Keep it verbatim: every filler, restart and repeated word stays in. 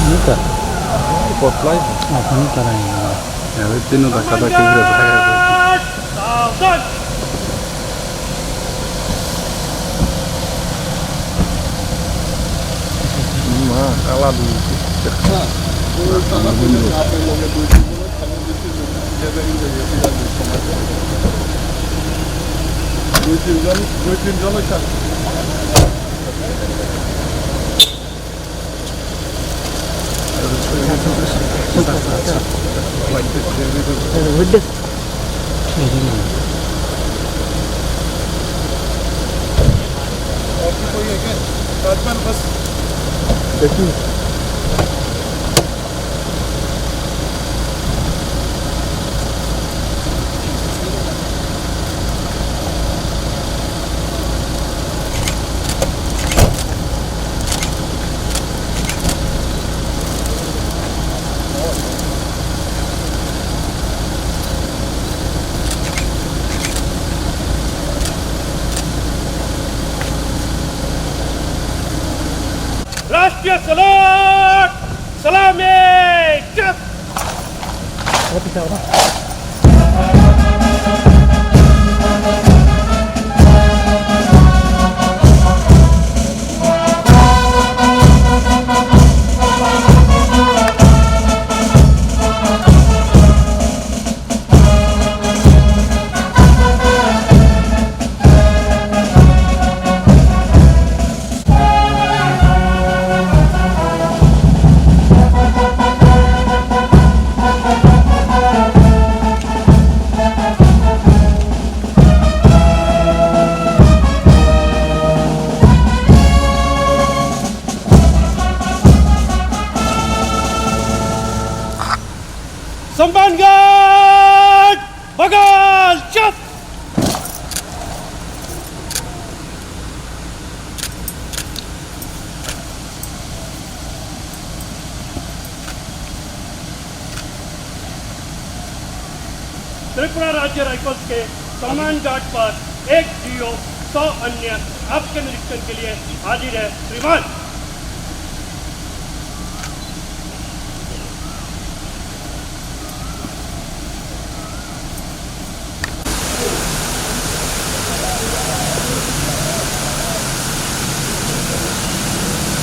Nita. Kotlai. Apa nita rai? Ya, itu nita kata kira bahaya. Ma, kalah dulu. দুই তিনজন, দুই তিনজন ওই সাথে। Rashtriya Salute! Salame! Jump! Samban Ghat! Bagal Chap! Tripura राज्य राइफल्स के सम्मान घाट पर एक डीओ, सौ अन्य आपके निरीक्षण के लिए हाजिर है। श्रीमान।